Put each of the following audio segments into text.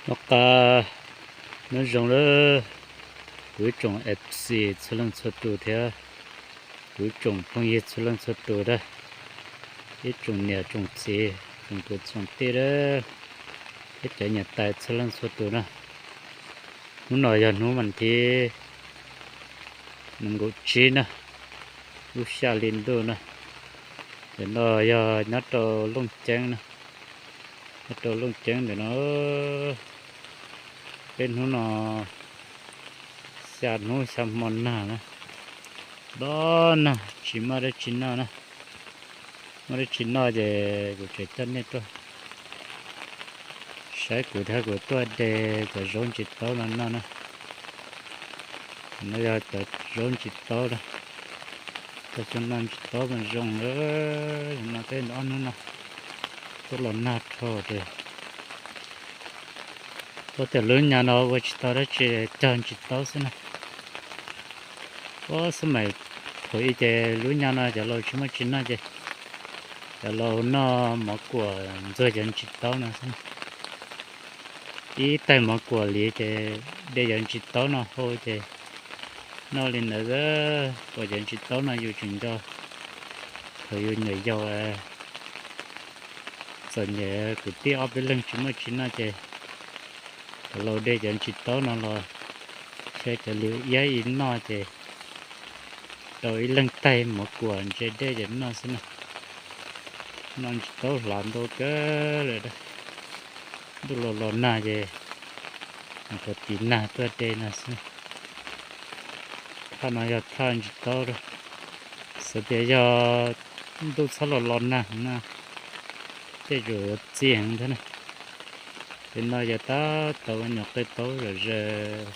Noj qab nyob zoo lawm kuv ib tsoom F C txhua leej txhua tus thiab kuv ib tsoom phooj ywg txhua leej txhua tus dab, ib tsoom niam tsoom txiv, tsoom kwv tsoom tij dab, thiab cov niam tais txhua leej txhua tus na. Hnub no yog hnub vas thib nees nkaum tsib na, lub xya hli ntuj na. Ntawm no yog nyob rau Looj Ceeb na, nyob rau Looj Ceeb ntawm no. Peb hnub no xya hnub xya hmo nag na, dob nag tsis muaj dab tsi noj na. Muaj dab tsi noj ces kuv tseem coj nej tuaj saib kuv thiab kuv tuaj de cov zaub ntsis taub no noj na. No yog cov zaub ntsis taub na, cog xyoo no ntsis taub mas zoo, no peb ob hnub no tuaj los nag dhau ces ua tias lub nyab no ua tsis tau dab tsi, cog ntsis taub xwb na. Ua xab maim thaum ub ces lub nyab no cov laus tsis muaj tsi noj ces cov laus noj mov kuam ntxuag cov ntsis taub no xwb na. Ib tais mov kuam li ces de cov ntsis taub no hau ces noj li ntawd. Kuam cov ntsis taub no yus tseem nco thaum yus nyuam yaus, txom nyem kwv tij ob peb leeg tsis muaj tsi noj ces cov laus de cov ntsis taub no los, cov liv iab ib noj ces rau ib leeg taig mov kuam ntse dej ces noj xwb na. Noj ntsis taub hlav ntau kawg lawm, ntuj los los nag ces mus rau tim nag tuaj de no xwb. Thaj no yog thaj ntsis taub, xav tias yog ntuj txhob los los nag heev no tej zaum yuav txi heev thiab na. Ces no yog tab tom ua nyuam qe taub zom zaws.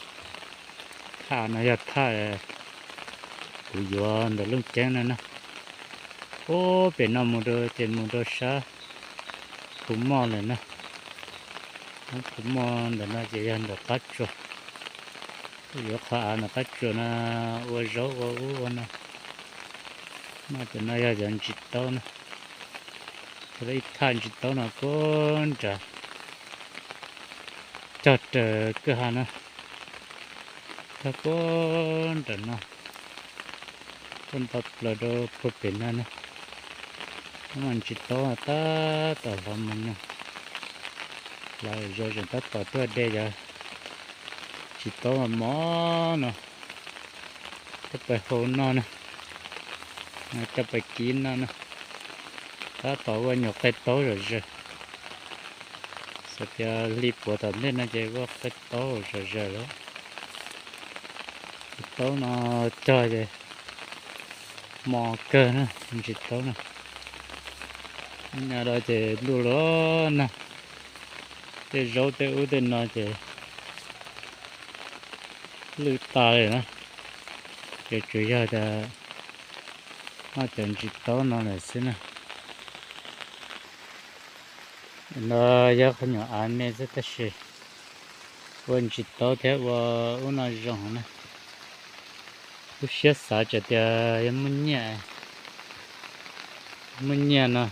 Thaj no yog thaj kuv yuav ntawm Looj Ceeb no na. Ub, pem no mus rau ces mus rau sab Phu Moj lawm na. Phu Moj ntawm no ces yog ntawm qab tsuas, yuav qhov av ntawm qab tsuas no ua zaub ua ub ua no. Mas cov no yog cov ntsis taub na, ib thaj ntsis taub no puag nram, cog raws kwj ha na, cog puag nram no, tuaj nto plaws rau puag pem no na. Mas ntsis taub tab tom hlav mus no, hlav zoo tseem tab tom tuaj de cov ntsis taub mos mos no coj pais hau noj na, coj pais kib noj na. Tab tom ua nyuam qe taub zom zaws, xav tias hli puav tom ntej no ces ua qe taub zom zaws lawm. Ntsis taub no cog ces mos kawg na, ntsis taub no. Nyab no ces ntuj los nag, tej zaub tej ub tej no ces lwj tas li na. Ces tsuas yog tias noj cov ntsis taub no lawm xwb na. No yog qhov nyuam av me xwb tab sis ua ntsis taub thiab ua ub no zoo na. Lub siab xav tseem tias yog muaj nyiaj, muaj nyiaj no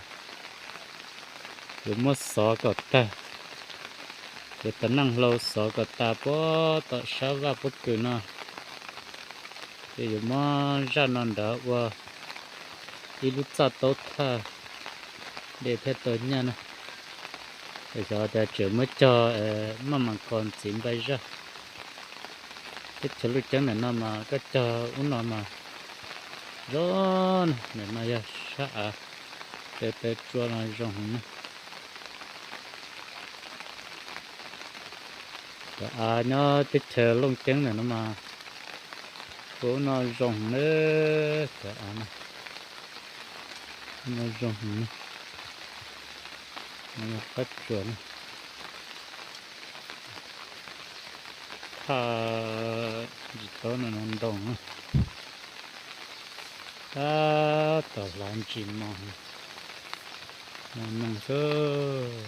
yuav muab xov kom tag, yuav tau neej hlau xov kom tas puag tom sab vaj pob kws no, ces yuav muab zaj no nrad ua ib lub txaj taub thaj de thiaj tau nyiaj na. Xyov tias tseem muab cog maj mam kos ntxiv npaj zaj. Teb chaws Looj Ceeb ntawm no mas koj cog ub no mas zoo na, ntawm no yog sab av, taw taw tsua no zoo heev na. Cov av nyob teb chaws Looj Ceeb ntawm no mas ua ub no zoo heev na, cov av no, ub no zoo heev na. Qab tsuas na, thaj ntsis taub no ntoo na. Tab tom hlav ntsis mos, mos noog xwb.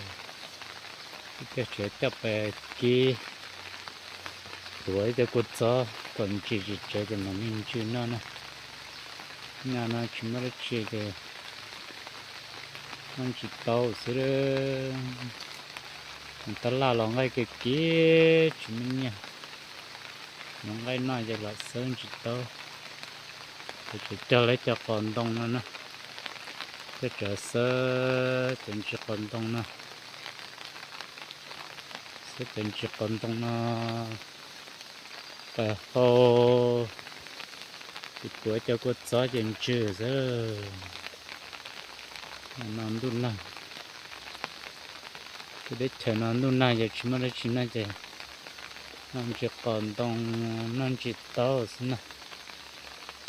Ib pliag tsev coj pais kib, tuav ib cov kua txob kom ntsis tsis tsev ces mam li ntsw noj na. Nyab no tsis muaj dab tsi ces noj ntsis taub xwb. Tab laj los nqaij kiag kiag tsis muaj nyiaj, mus nqaij noj ces lam xawb ntsis taub. Ces cog lawv cov qos ntoo no na, coj tsav xawb cov ntsis qos ntoo no, xawb cov ntsis qos ntoo no pais hau, ces tuav cov kua txob ces ntsw xwb. No ntuj nag, tej teb chaws no ntuj nag ces tsis muaj dab tsi noj ces noj ntsis qos ntoo, noj ntsis taub xwb na.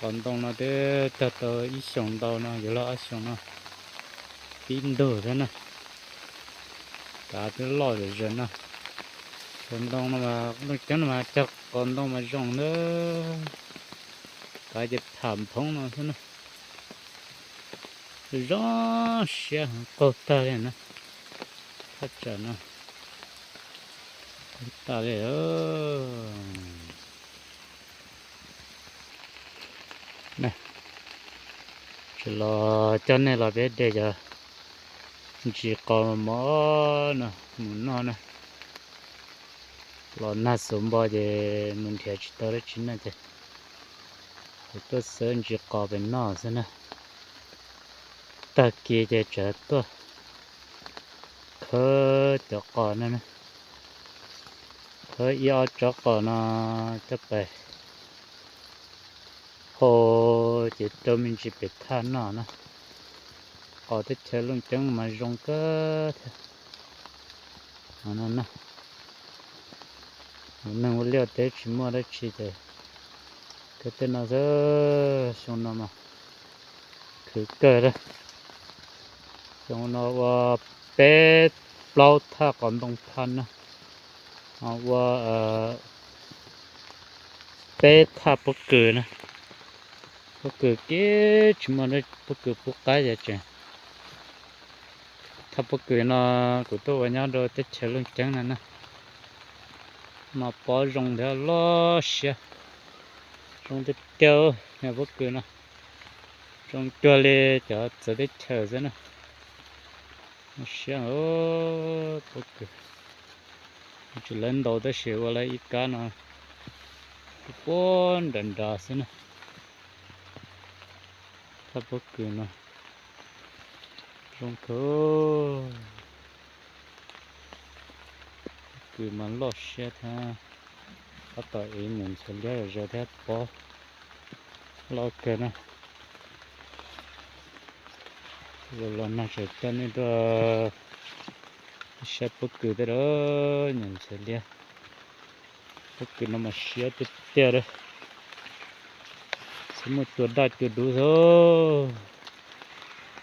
Qos ntoo no twb tag tau ib xyoos ntau no, yuav luag ob xyoos no pib ntug thiab na. Kav twb loj zom zaws no. Qos ntoo no mas, looj ceeb no mas cog qos ntoo mas zoo na. Kav ces pham nphoob no xwb na. Zoo siab heev, qaug tag li na. Thaj tsam no qaug tag li. Tsis los coj nej los peb de cov ntsis qos mos no mus noj na. Los nag xuv npo ces mus nrhiav tsis tau dab tsi noj ces tuaj xawb ntsis qos pem noj xwb na. Tag kis ces tseem tuaj khawb cov qos no na. Khawb ib ob tsob qos no coj pais hau ces rau me ntsis pem thaj noj na. Qos teb chaws Looj Ceeb mas zoo kawg thiab. Neeg ua liaj teb tsis muaj dab tsi ces kawg tej no xwb. Xyoo no mas khwv kawg li. Xyoo no ua peb plaub thaj qos ntoo phaj na, ua peb thaj pob kws na. Pob kws kiag tsis muaj pob kws pub qaib ces tseem thaj pob kws no kuv tuaj ua nyob rau teb chaws Looj Ceeb no na. Mas pob zoo thiab loj siab, zoo tiag tiag. Niag pob kws no zoo cuag li cov txawv teb chaws xwb na. Siab pob kws, tsis lawv ntau tab sis ua lawv ib kab no puag nram nrad xwb na. Thaj pob kws no zoo kawg. Pob kws mas loj siab thiab, tab tom ev nyuam ntxhuav liab zom zaws thiab pob loj kawg na. Los nag tseem coj nej tuaj saib pob kws tej, nyuam ntxhuav liab. Pob kws no mas siab tiag tiag li. Txhob muaj cua daj cua dub xwb.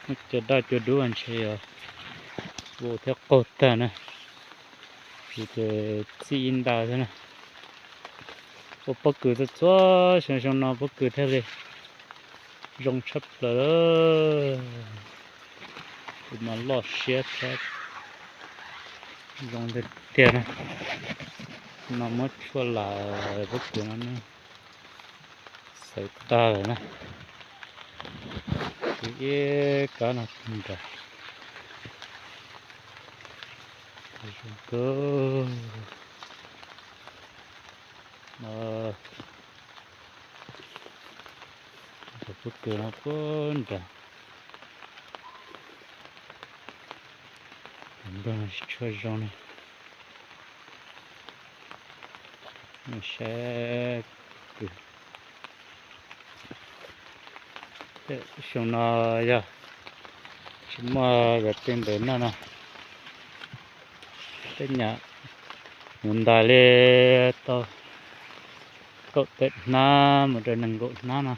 Muaj cua daj cua dub ntshe yog vau thiab qaug tag na. Vim ces txij ib nta xwb na. Ua pob kws txhua txhua xyoo, xyoo no pob kws thiaj li zoo tshaj plaws. Kuv mas loj siab thiab zoo tiag tiag na. No muab tshuaj lam pob kws no xaws tag lawm na. Tshuav ib kab no nrad. Zoo kawg. Cov pob kws no puag nrad. Nplooj no tsis tshua zoo li. Saib kws. Xyoo no yog tsis muaj yog tej ntawd noj no, tej nyam mus ntais li tau kaum tawm hnab mus rau nees nkaum hnab no,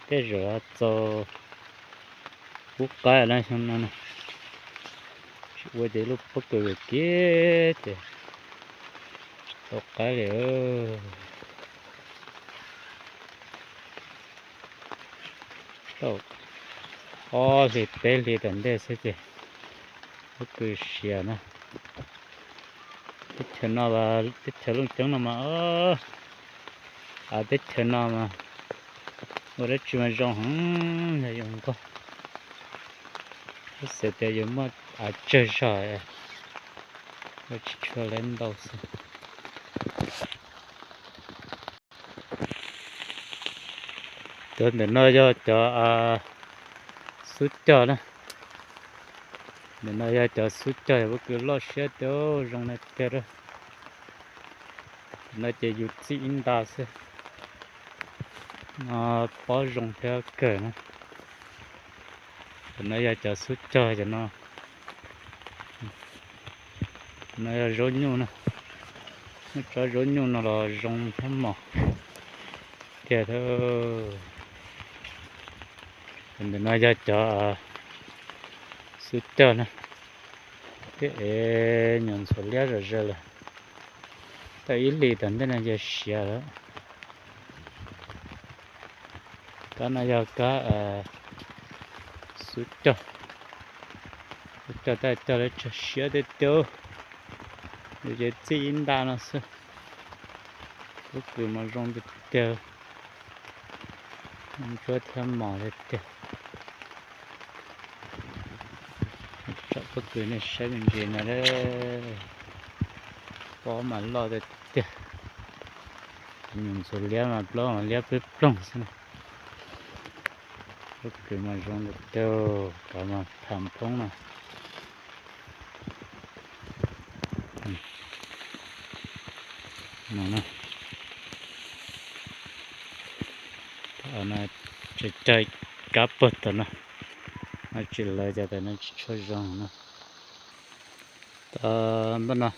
tej zaum txaus pub qaib na xyoo no. Tsis ua ces lub pob kws kiag ces tsis tau qaib li. Tau ob hlis peb hlis tom ntej xwb ces pob kws siav na. Teb chaws no, teb chaws Looj Ceeb no mas, av teb chaws no mas ua dab tsi mas zoo heev, yog yus nkaug, xav tias yus muaj av tsawg zog, Tsis tshua leb ntau xwb. Cov ntawm no yog cov xub cog na. Ntawm no yog cov xub cog, yog pob kws loj siab tiag, zoo na tiag. No ces yus txij ib nta xwb. No pob zoo thiab kawg na. Cov no yog cov xub cog cov no. No yog zaub nyuj na. Muab tsob zaub nyuj no los zoo thiab mos tiag thiab. Ntawm no yog cov xub cog na. Twb ev nyuam ntxhuav liab zom zaws lawm. Tau ib hlis tom ntej no ces siav lawm. Kab no yog kab xub cog. Xub cog, tab cog lawv tsag siab tiag tiag. Yus ces txij ib nta no xwb. Pob kws mas zoo tiag tiag, ntsuab thiab mos tiag tiag. Tsom pob kws nej saib me ntsis no, pob mas loj tiag tiag. Nyuam ntxhuav liab mas plaub mas liab ploog ploog xwb na. Pob kws mas zoo tiag tiag, cov mas tham phoob na. Tseem cog kab puag tom no, no tsis lawv ces tam no tsis tshua zoo no. Tom npaj no,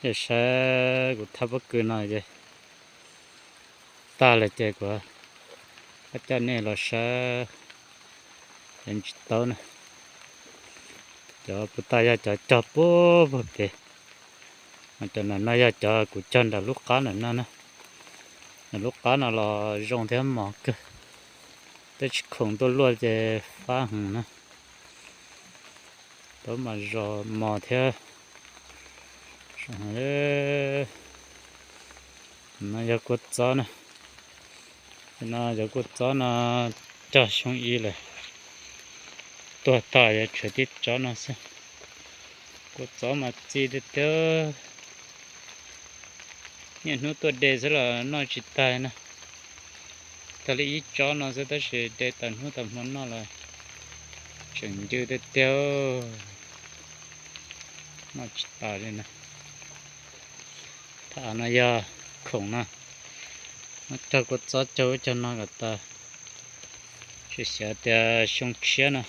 nej saib kuv thaj pob kws no ces tag lawm ces kuv coj nej los saib cov ntsis taub na. Cov puag ta yog cov cog puag puag pem, mas cov ntawm no yog cov kuv cog nram lub qab ntawm no na. Nram lub qab no los zoo thiab mos kawg, twb tsis khoom tuaj luaj ces fab heev na. Taub mas zoo mos thiab. No yog kua txob na. No cov kua txob no cog xyoo ib lawm, tuag tas yuav tshuav tib tsob no xwb. Kua txob mas txi tiag tiag, niaj hnub tuaj de xwb los noj tsis tag na. Tag li ib tsob no xwb tab sis de tag hnub tag hmo noj los tseem ncw tiag tiag, noj tsis tas li na. Tham no yog khoom no, muab cog kua txob cog ub cog no kom tas, tsis xav tias xyoo tshiab no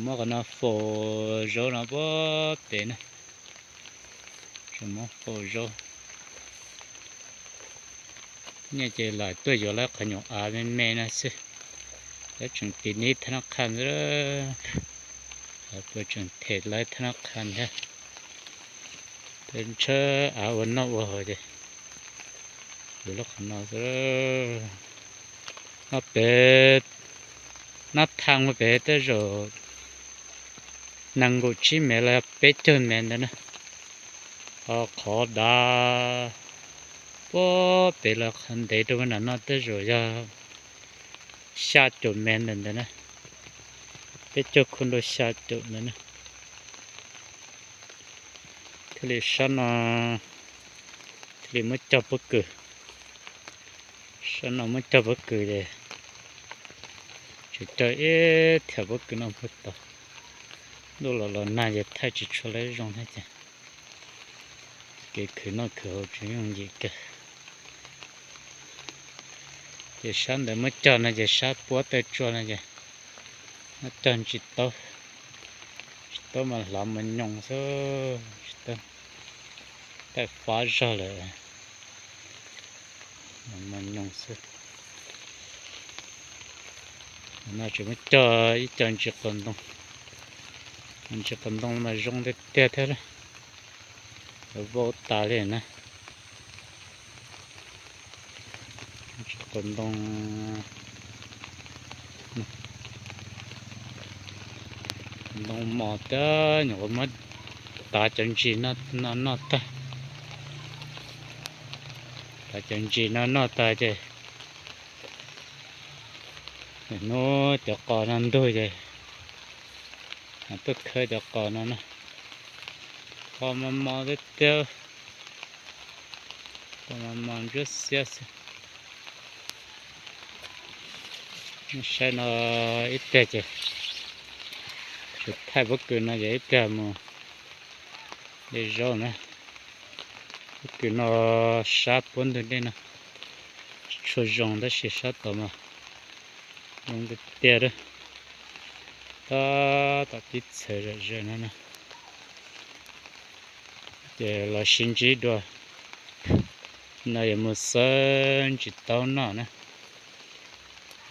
muab qhov no faus zaub no puag pem na, tseem muab faus zaub. Nyiaj ces lam tuaj yuav lawv qhov nyuam av me me no xwb, lawv tseem tiv nib thab nab qha ntag, puas tseem them lawv thab nab qha ntag. Peb ntshaw av ua noj ua haus ces yuav lub qhov no xwb. No pem, nab thaj ua pem tej zaum nees nkaum tsib mev los peb caug mev ntawd na. Ho qhov dav puag pem los qhov ntev rau nram no tej zaum yog xya caum mev ntawd ntawd na, peb caug khu rau xya caum ntawd na. Thiaj li sab no, thiaj li muab cog pob kws. Sab no muab cog pob kws ces tseem cog ib thiam pob kws no puag tod. Ntuj los los nag ces thaij tsis tshua lawv zoo thiab ces kev khwv noj khwv haus tseem yooj yim kawg. Ces sab ntawd muab cog no ces sab puab taw tsua no ces muab cog ntsis taub, ntsis taub mas hlav mos nyoos xwb, ntsis taub taij fab zog lawm, mos nyoos xwb. No tseem muab cog ib co ntsis qos ntoo, ntsis qos ntoo mas zoo tiag tiag thiab, vau tas li na. Ntsis qos ntoo, ntoo mos tiag, nyuam qhuav muab tav cov ntsis no noj tag. Tav cov ntsis no noj tag ces hnub cov qos no ntug ces tuaj khawb cov qos no na. Qos mos mos tiag tiag, qos mos mos ntsuab xiab xwb. Saib no ib pliag ces tsuas thaij pob kws no ces ib pliag mus de zaub na. Pob kws no sab puab ntug dej no, tsis tshua zoo tab sis sab tod mas zoo tiag tiag. Tab tom pib txhawv zom zaws no na. Ces los sib ntsib dua, no yuav mus xawb ntsis taub noj na.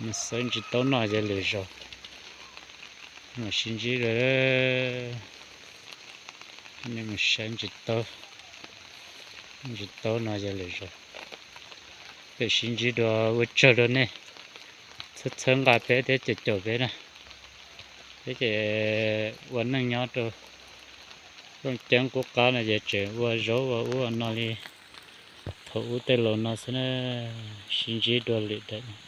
Mus xawb ntsis taub noj yog lwm zaus, mus sib ntsib dua, mus saib ntsis taub, ntsis taub no yog lwm zaus. Peb sib ntsib dua, ua tsaug rau nej txhawb txhawb nqa peb thiab caum caum peb na. Peb ces ua neej nyob rau rooj ceeb qub qab no ces tseem ua zaub ua ub ua no li thaum ub tej laus no xwb na. Sib ntsib dua lwm daim.